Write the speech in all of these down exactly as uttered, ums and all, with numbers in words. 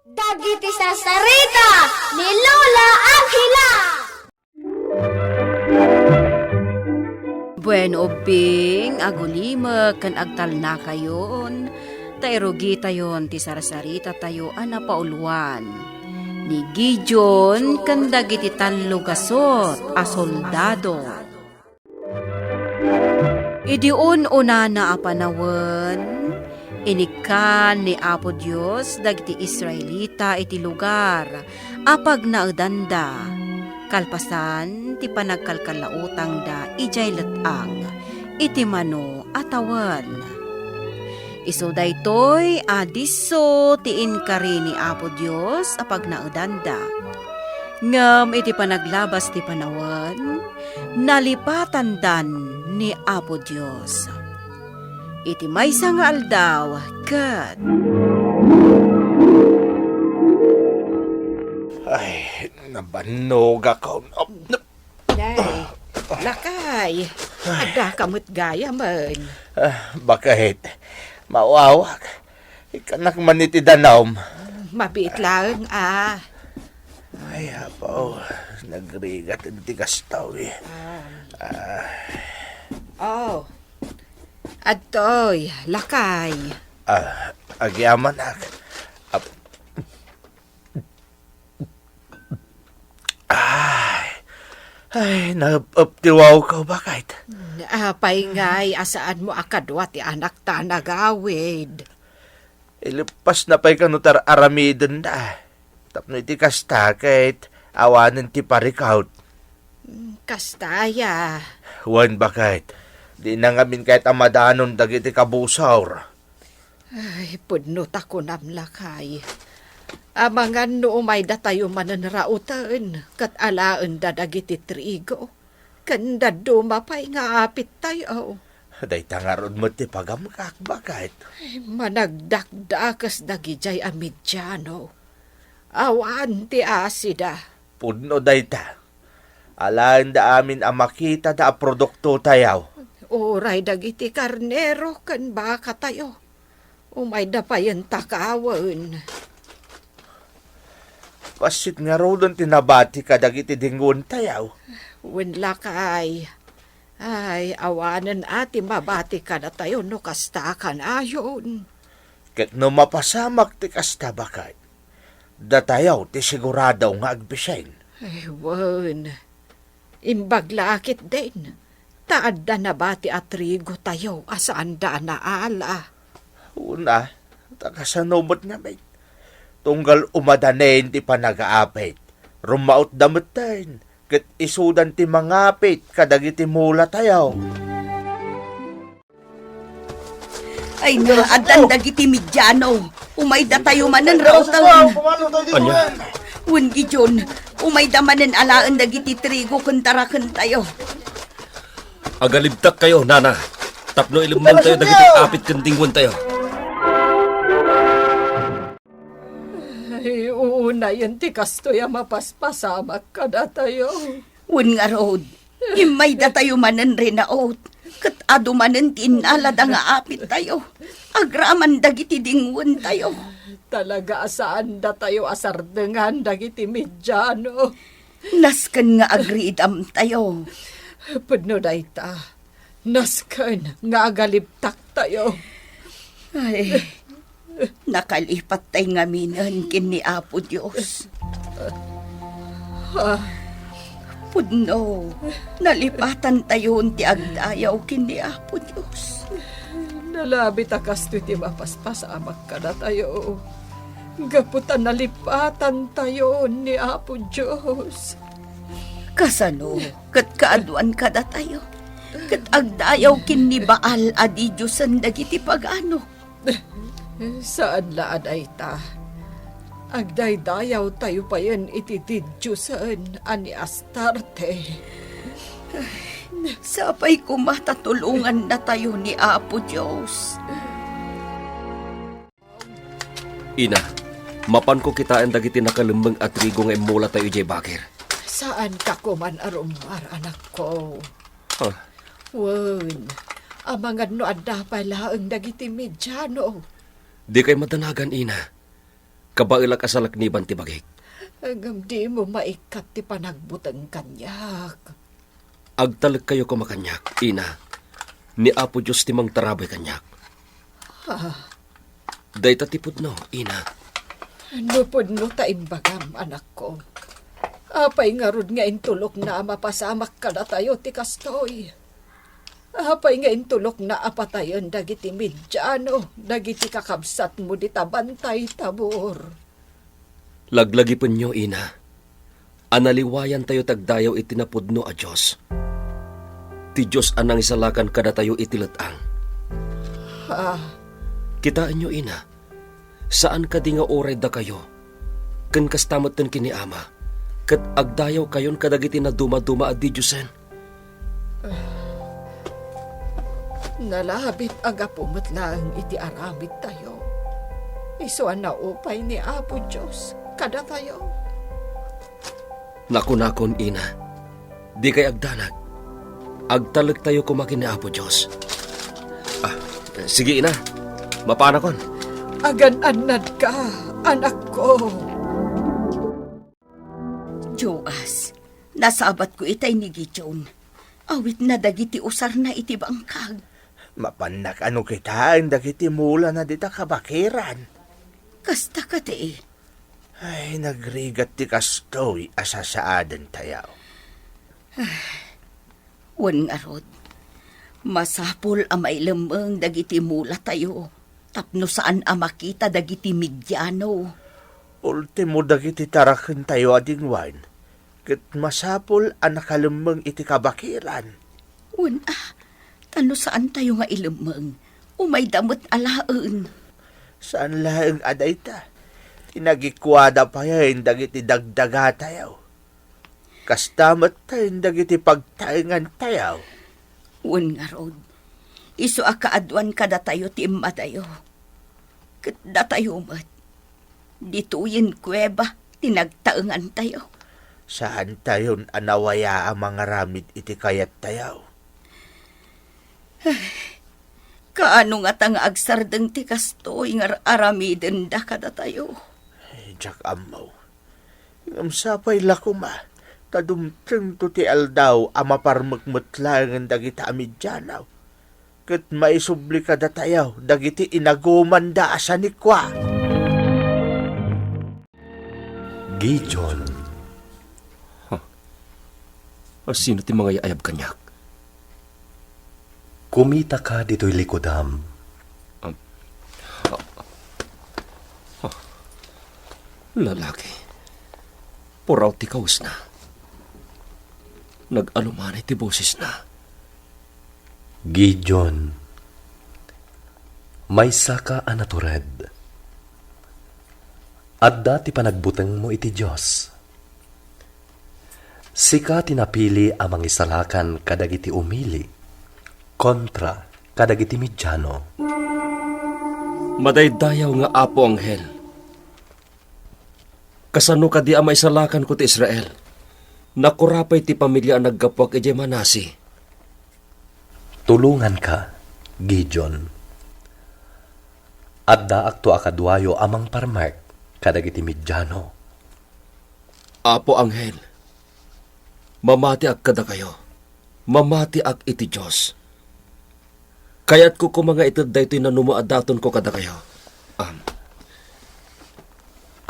Dagiti sarsarita ni Lola Angela. Bueno, ubbing, agulimek ken agtalnakayon, ta irugitayon ti sarsarita tayo a napauluan ni Gideon ken dagiti tallo gasut a soldado. Idi un-unana a panawen, inikkan ni Apo Dios dagiti Israelita iti lugar a pagnaedanda, kalpasan ti panagkalkalautangda idiay let-ang iti mano a tawen. Isu daytoy a disso ti inkari ni Apo Dios a pagnaedanda. Ngem iti panaglabas ti panawen, nalipatandan ni Apo Dios. Iti maysa nga aldaw, ket Ay, nabannogak. Nay, lakay, addaka met gayamen. Ah, baket, mawawak. Ikkanak man iti danum. Mabiit laeng, a. Ay, apo, nagrigat iti kastoy. Ah. Ah. Oh. Adtoy, lakay. Ah, agyamanak. Ap-, Ay, ay, naep-ep ti wawko, baket. Apay ngay a saanmo a kadua ti anakta a nagawid? Ileppasna pay kano ti ar-aramidenda. Tapno iti kasta, ket awanen ti parikut. Kasta aya. Wen, baket. Dina ngamin kayat a madanon dagiti kabusor. Ay, pudno ta kunam, lakay. Amangan no umaydatayo manen rauten, ket alaenda dagiti trigo, ken dadduma pay nga apittayo. Dayta ngarud met ti pagamkak, baket. Ay, managdakdakes dagidiay a Midiano. Awan ti asida. Pudno dayta. Alaenda amin a makitada a produktotayo. Uray dagiti karnero ken bakatayo. Umayda payen takawen. Bassit ngaruden ti nabati kadagiti dinguentayo. Wen, lakay. Ay, awanen a ti mabati kadatayo no kasta a kanayon. Ket no mapasamak ti kasta, baket, datayo ti sigurado nga agbising. Ay, wen. Imbag la a ketdin, ta adda nabati a trigotayo a saanda a naala. Una, ta kasano met ngamin? Tunggal umadanen ti panagaapit, rummautda metten, ket isudan ti mangapit kadagiti mulatayo. Ay na, addan dagiti Midiano. Umaydatayo manen rauten. Ania? Wen, Gideon, umayda manen alaen dagiti trigo ken tarakentayo. Agalibtakkayo, nana, tapno ilemmantayo dagiti apit ken dinguentayo. Ay, unayen ti kastoy a mapaspasamak kadatayo. Wen ngarud, immaydatayo manen rinaut, ket adu manen ti innalada nga apittayo, agraman dagiti dinguentayo. Talaga a saandatayo a sardengan dagiti Midiano. Nasken nga agriidamtayo. Pudno dayta, nasken nga agalibtaktayo. Ay, nakalipattay ngaminen ken ni Apo Dios. Ah. Pudno, nalipatantayon ti agdayaw ken ni Apo Dios. Nalabit a kastoy ti mapaspasamak kadatayo. Gapu ta nalipatantayo ni Apo Dios. Kasano ket kaaduan kadatayo, ket agdayaw ken ni Baal a didiosen dagiti pagano? Saan la a dayta. Agdaydayawtayo payen iti didiosen a ni Astarte. Sapay koma ta tulongannatayo ni Apo Dios. Ina, mapanko kitaen dagiti nakalemmeng a trigo nga immulatayo idiay bagir. Saanka koman a rummuar, anakko. Ah. Wen, amangan no adda pay laeng dagiti Midiano. Dikay madanagan, ina. Kabaelak a salakniban ti bagik. Ngem dimo maikkat ti panagbuteng kaniak. Agtalekkayo koma kaniak, ina. Ni Apo Dios ti mangtarabay kaniak. Ah. Dayta ti pudno, ina. No pudno ta imbagam, anakko. Apay ngarud nga intulokna a mapasamak kadatayo ti kastoy? Apay nga intulokna a patayen dagiti Midiano, dagiti kakabsatmo dita Bantay Tabor? Laglagipenyo, ina, a naliwayantayo ti agdayaw iti napudno a Dios, ti Dios a nangisalakan kadatayo iti let-ang. Ah. Kitaenyo, ina, saan kadi nga uray dakayo, ken kasta metten ken ni Ama, ket agdayawkayon kadagiti nadumaduma a didiosen? Nalabit a gapu met laeng iti aramidtayo. Isu a naupay ni Apo Dios kadatayo. Nakunakon, ina, dikay agdanag. Agtalektayo koma ken ni Apo Dios. Ah, sige, ina. Mapanakon. Agan-annadka, anakko. Joas, nasabatko itay ni Gideon. Awitna dagiti usarna iti bangkag. Mapannak a no kitaen dagiti mulana dita kabakiran. Kasta kadi. Ay, nagrigat ti kastoy a sasaadentayo. Wen ngarud, masapul a mailemmeng dagiti mulatayo tapno saan a makita dagiti Midiano. Ultimo dagiti tarakentayo a dingwaen, ket masapul a nakalemmeng iti kabakiran. Wen a, ta no saantayo nga ilemmeng, umayda met alaen. Saan laeng a dayta, ti nagikuada payen dagiti dagdagatayo. Kasta met dagiti pagtaengantayo. Wen ngarud, isu a kaaduan kadatayo ti immadayo. Ket datayo met, ditoyen kuweba ti nagtaengantayo. Saantayon a nawaya a mangaramid iti kayattayo. Kaano ngata nga agsardeng ti kastoy nga ar-aramidenda kadatayo? Diak ammo. Ngem sapay la koma ta dumtengto ti aldaw a maparmek met laengen dagita a Midiano, ket maisubli kadatayo dagiti inagumanda a sanikua. Gideon. Huh. Asino ti mangayayab kaniak? Kumitaka ditoy likudam. Um, ah, ah. Lalaki. Puraw ti kawesna. Nag-alumanay ti bosesna. Gideon, maysaka a natured. Adda ti panagbutengmo iti Dios. Sika ti napili a mangisalakan kadagiti umili kontra kadagiti Midiano. Madaydayaw nga Apo Angel, kasano kadi a maisalakanko ti Israel? Nakurapay ti pamilia a naggapuak idiay Manase. Tulonganka, Gideon. Addaakto a kaduayo a mangparmek kadagiti Midiano. Apo Angel, mamatiak kadakayo. Mamatiak iti Dios. Kayatko koma nga ited daytoy nanumo a datonko kadakayo. Am.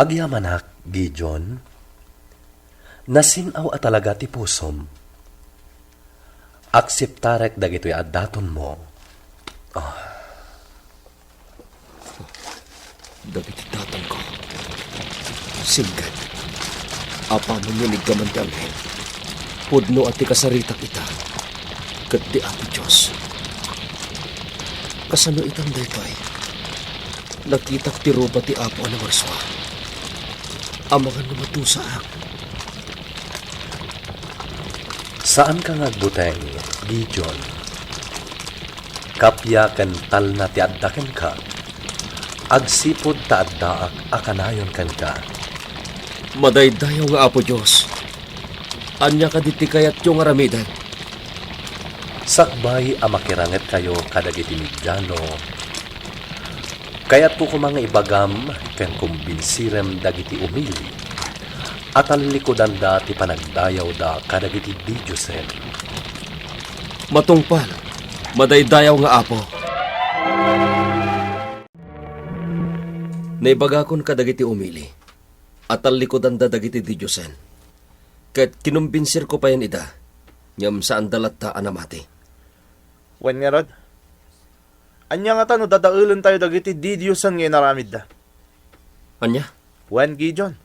Agyamanak, Gideon. Nasin-aw a talaga ti pusom. Akseptarek dagitoy a datonmo. Ah. Dagiti datonko, singket, apanon nga iniggaman ti anghel, pudno a ti kasaritak ita ket ti Apo Dios. Kasano itan daytoy? Nakitak ti rupa ti Apo a namarsua. Amangan no madusaak. Saanka nga agbuteng, Gideon. Kappia ken talna ti adda kenka, agsipud ta addaak a kanayon kenka. Madaydayaw nga Apo Dios, ania kadi ti kayatyo nga aramiden? Sakbay a makirangetkayo kadagiti Midiano, Kayatko koma nga ibagam ken kumbinsirem dagiti umili a tallikudanda ti panagdayawda kadagiti didiosen. Matungpal, madaydayaw nga Apo. Naibagakon kadagiti umili a tallikudanda dagiti didiosen, ket kinumbinsirko payen ida, ngem saanda latta a namati. Wen ngarud, ania ngata no dadaelentayo dagiti didiosen nga inaramidda? Ania? Wen, Gideon,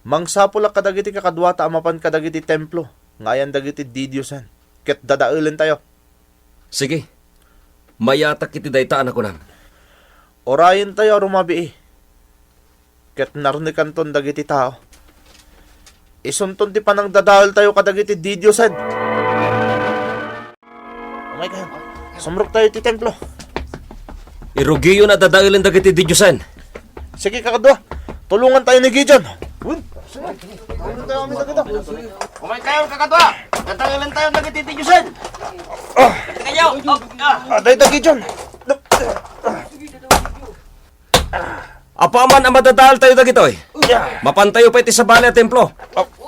mangsapulak kadagiti kakaduata a mapan kadagiti templo nga ayan dagiti didiosen, ket dadaelentayo. Sige, mayatak iti dayta a nakunam. Urayentayo a rumabii, ket narnekanton dagiti tao. Isunton ti panangdadaeltayo kadagiti didiosen. Umay kayo. Sumruktayo iti templo. Irugiyon a dadaelen dagiti didiosen. Sige, kakadua. Tulongantayo ni Gideon. Umay kayo, kakadua. Dadaelentayo dagiti didiosen. Tika niyo. Oh, ah. Ah, dayta, Gideon. Apaman a madadaeltayo dagitoy, mapantayo pay iti sabali a templo,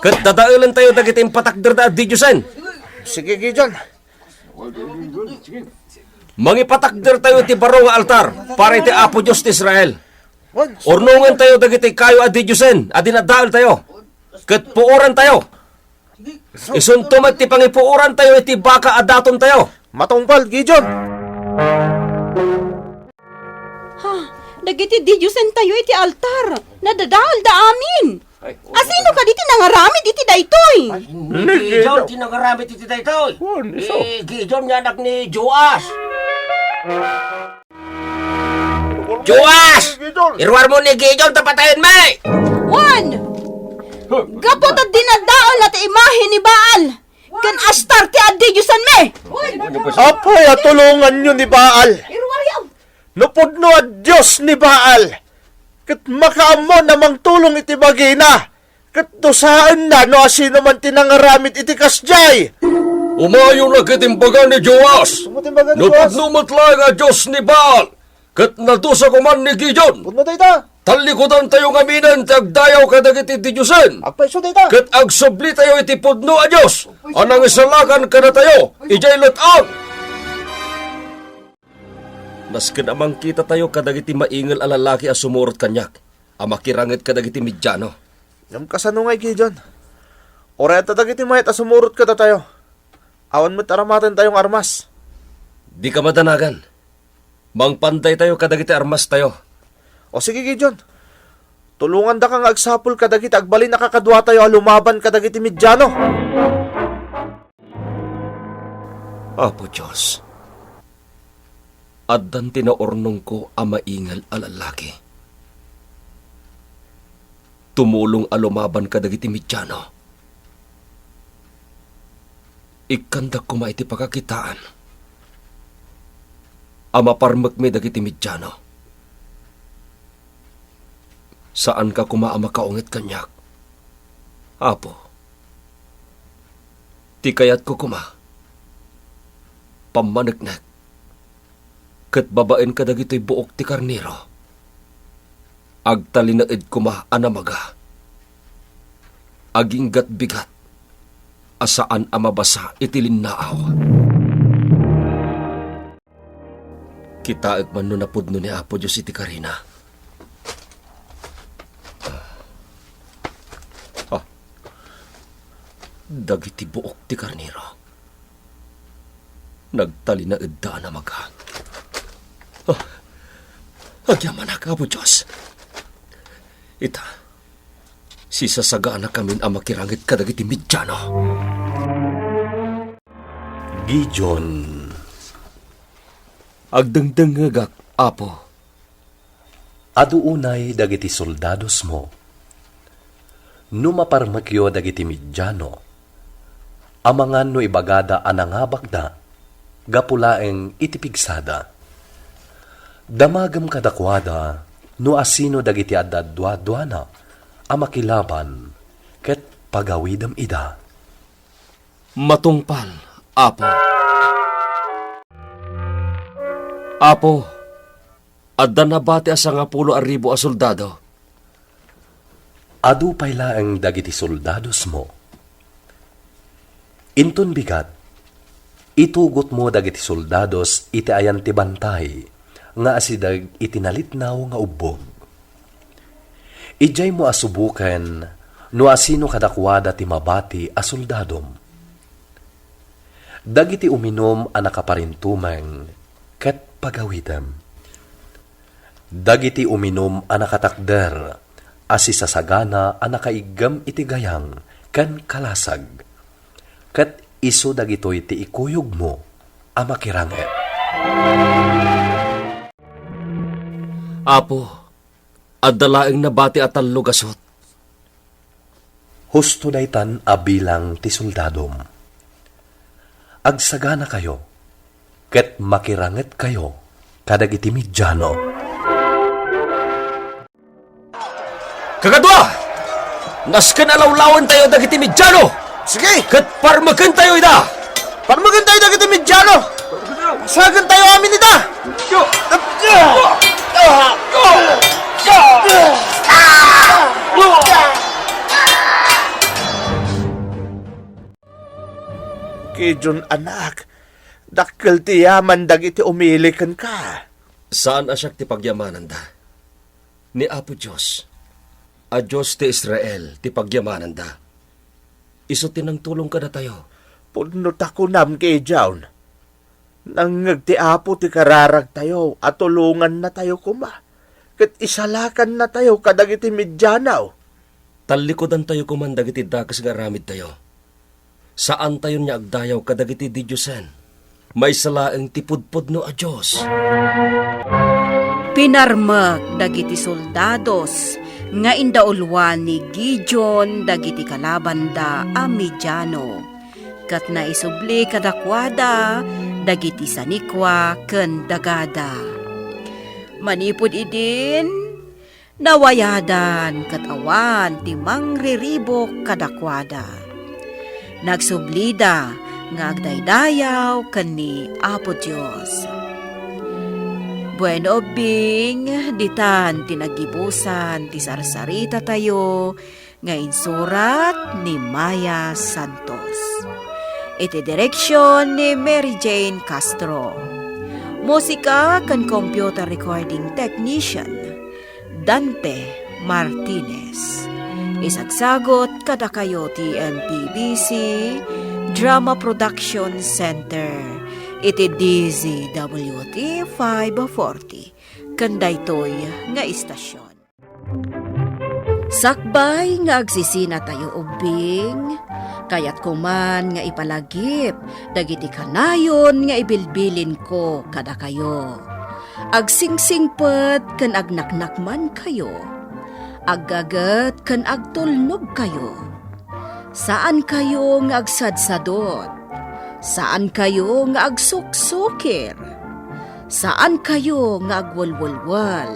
ket dadaelentayo dagiti impatakderda a didiosen. Sige, Gideon. Mangipatakdertayo iti baro nga altar para iti Apo Dios ti Israel. Wen. Urnongentayo dagiti kayo a didiosen a dinadaeltayo, ket puorantayo. Isunto met ti pangipuorantayo iti baka a datontayo. Matungpal, Gideon. Ha, dagiti didiosentayo iti altar, nadadaelda amin. Ay, asino kadi ti nangaramid iti daytoy? Ay, ni Gideon ti nangaramid iti daytoy. Oh, ni so. Eh, Gideon nga anak ni Joas. Joas! Iruarmo ni Gideon ta patayenmi! Wen! Gapu ta dinadaelna ti imahe ni Baal ken Astarte a didiosenmi! Apay a tulonganyo ni Baal? No pudno a dios ni Baal, ket makaammo a mangtulong iti bagina, ket dusaenna no asinoman ti nangaramid iti kasdiay. Umayonak iti imbaga ni Joas. Iti imbaga ni Joas. No pudno met laeng a dios ni Baal, ket nadusa koma ni Gideon. Pudno dayta. Tallikudantayo ngaminen ti agdayaw kadagiti didiosen. Agpayso dayta. Ket agsublitayo iti pudno a Dios a nangisalakan kadatayo idiay let-ang. Nasken a mangkitatayo kadagiti maingel a lalaki a sumurot kaniak a makiranget kadagiti Midiano. Ngem kasano ngay, Gideon? Uray adda dagiti mayat a sumurot kadatayo, awan met aramatentayo nga armas. Dika madanagan. Mangpantaytayo kadagiti armastayo. O sige, Gideon. Tulongandaka nga agsapul kadagiti agbalin a kakaduatayo a lumaban kadagiti Midiano. Apo Dios, addan ti naurnongko a maingel a lallaki. Tumulong a lumaban kadagiti Midiano. Ikkandak koma iti pakakitaan a maparmekmi dagiti Midiano. Saanka koma a makaunget kaniak, Apo. Ti kayatko koma, pammaneknek, ket babaen kadagitoy buok ti karnero, agtalinaed koma a namaga, aginggat bigat a saan a mabasa iti linnaaw. Kitaek man no napudno ni Apo Dios iti karina. Ah, dagiti buok ti karnero, nagtalinaedda a namaga. Ah, agyamanak, Apo Dios. Ita, sisasagaanakamin a makiranget kadagiti Midiano. Gideon. Agdengdengngegak, Apo. Adu unay dagiti soldadosmo. No maparmekyo dagiti Midiano, amangan no ibagada a nangabakda gapu laeng iti pigsada. Damagem kadakuada no asino dagiti adda duaduana a makilaban ket pagawidem ida. Matungpal, Apo. Apo, Adda nabati a sangapulo a ribu a soldado. Adu pay laeng dagiti soldadosmo. Inton bigat, itugotmo dagiti soldados iti ayan ti bantay nga asideg iti nalitnaw nga ubbog. Idiaymo a suboken no asino kadakuada ti mabati a soldadom. Dagiti uminum a nakaparintumeng ket pagawidem. Dagiti uminum a nakatakder a sisasagana a nakaiggem iti gayang ken kalasag, ket isu dagitoy ti ikuyogmo a makiranget. Apo, adda laeng nabati a tallo gasut. Husto daytan a bilang ti soldadom. Agsaganakayo, ket makirangetkayo kadagiti Midiano. Kagadua! Nasken a lawlawentayo dagiti Midiano! Sige! Ket parmekentayo ida! Parmekentayo dagiti Midiano! Sagentayo amin ida! Gideon, anak, dakkel ti yaman dagiti umili kenka. Saan a siak ti pagyamananda. Ni Apo Dios, a Dios ti Israel, ti pagyamananda. Isu ti nangtulong kadatayo. Pudno ta kunam, Gideon. Nangngeg ti Apo ti kararagtayo a tulongannatayo koma, ket isalakannatayo kadagiti Midiano. Tallikudantayo koman dagiti dakes nga aramidtayo. Saantayon nga agdayaw kadagiti didiosen. Maysa laeng ti pudpudno a Dios. Pinarmek dagiti soldados nga indauluan ni Gideon dagiti kalabanda a Midiano, ket naisubli kadakuada dagiti sanikua ken dagada. Manipud idin, nawayadan ket awan ti mangriribuk kadakuada. Nagsublida nga agdaydayaw ken ni Apo Dios. Bueno, ubbing, ditan ti naggibusan ti sarsaritatayo nga insurat ni Maya Santos. Iti direksion ni Mary Jane Castro. Musika ken computer recording technician, Dante Martinez. Isagsagot kadakayo ti M P B C Drama Production Center iti D Z W T five forty, ken daytoy nga istasyon. Sakbay nga agsisinatayo ubbing, kayatko man nga ipalagip dagiti kanayon nga ibilbilinko kadakayo. Agsingsingpet ken agnaknakmankayo. Aggaget ken agtulnogkayo. Saankayo nga agsadsadot. Saankayo nga agsuksukir. Saankayo nga agwelwelwel.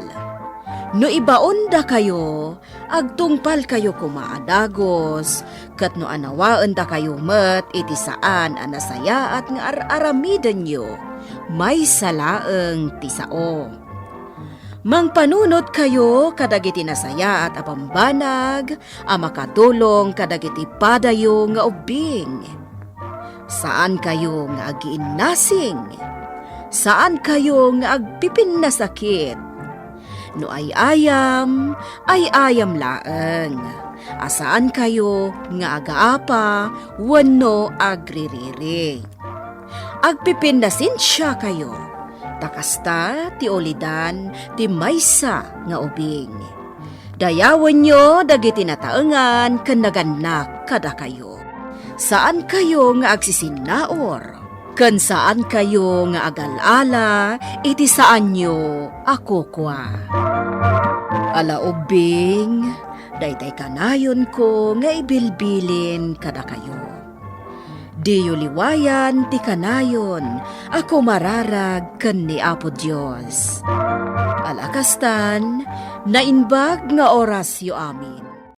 No ibaondakayo, agtungpalkayo koma a dagus, ket no anawaendakayo met iti saan a nasayaat nga ar-aramidenyo, maysa laeng ti sao. Mangpanunotkayo kadagiti nasayaat a bambanag a makatulong kadagiti padayo nga ubbing. Saankayo nga agiinnasing. Saankayo nga agpipinnasakit. No ay-ayam, ay-ayam laeng. A saankayo nga agaapa wenno agririri. Agpipinnasensiakayo, ta kasta ti ulidan ti maysa nga ubing. Dayawenyo dagiti nataengan ken nagannak kadakayo. Saankayo nga agsisinnaur, ken saankayo nga agal-ala iti saanyo a kukua. Ala ubbing, daytay kanayonko nga ibilbilin kadakayo. Diyo liwayan ti kanayon a kumararag ken ni Apo Dios. Ala kastan, naimbag nga orasyo amin.